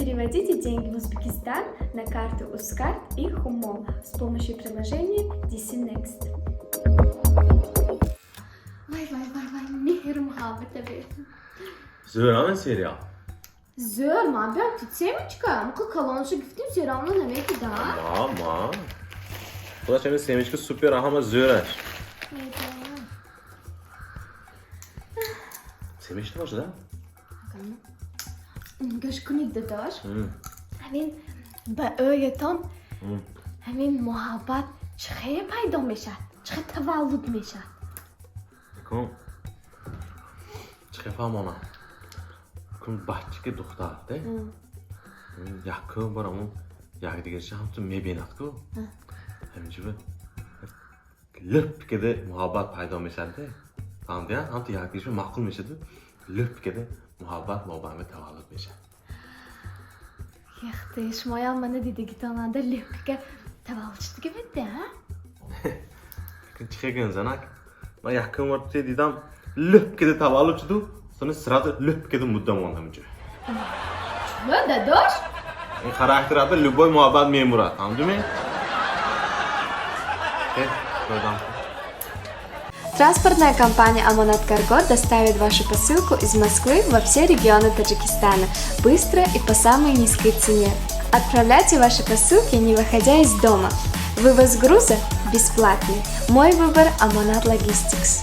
Переводите деньги в Узбекистан на карту Uzcard и Humo с помощью приложения DC Next. Вай, вай, вай, вай, меҳру муҳаббата бетон. Зӯрами сериал? Зӯр, ман биям ту семечка. Муқа калонша гуфтим, всё равно намедида. Ма, ма. Худаш ҳамин семечка супер, ҳама зӯраш. Медонам. Семечка бошад, а? Гӯш кунед, дадош. Ҳамин ба ӯятон ҳамин муҳаббат чӣ хел пайдо мешавад? Чӣ хел таваллуд мешавад? Кун. Чӣ хел фаҳмонам? Кун баччаки духтар, де? Якум бор ҳамун якдигарша ҳамчун мебинад ку. Ҳаминҷуба лӯп кида муҳаббат пайдо мешавад, де. Фаҳмидӣ? Ҳамту якдигарша маъқул мешаду, лӯп кида муҳаббат мобайни таваллуд мешавад. Яхте, шумоям мана дидагитонанда лӯпка таваллуд шудига бедда, а? Чӣ хел гӯям, занак? Ман якум бор те дидам, лӯп кида таваллуд шуду, сони сразу лӯп кида мудда монд ҳаминҷо. Чӣ, дадош? Ин характерада любой муҳаббат мемурад, фаҳмидӣ? Э, ёрдам кун. Транспортная компания «Амонат Карго» доставит вашу посылку из Москвы во все регионы Таджикистана быстро и по самой низкой цене. Отправляйте ваши посылки, не выходя из дома. Вывоз груза бесплатный. Мой выбор – «Амонат Логистикс».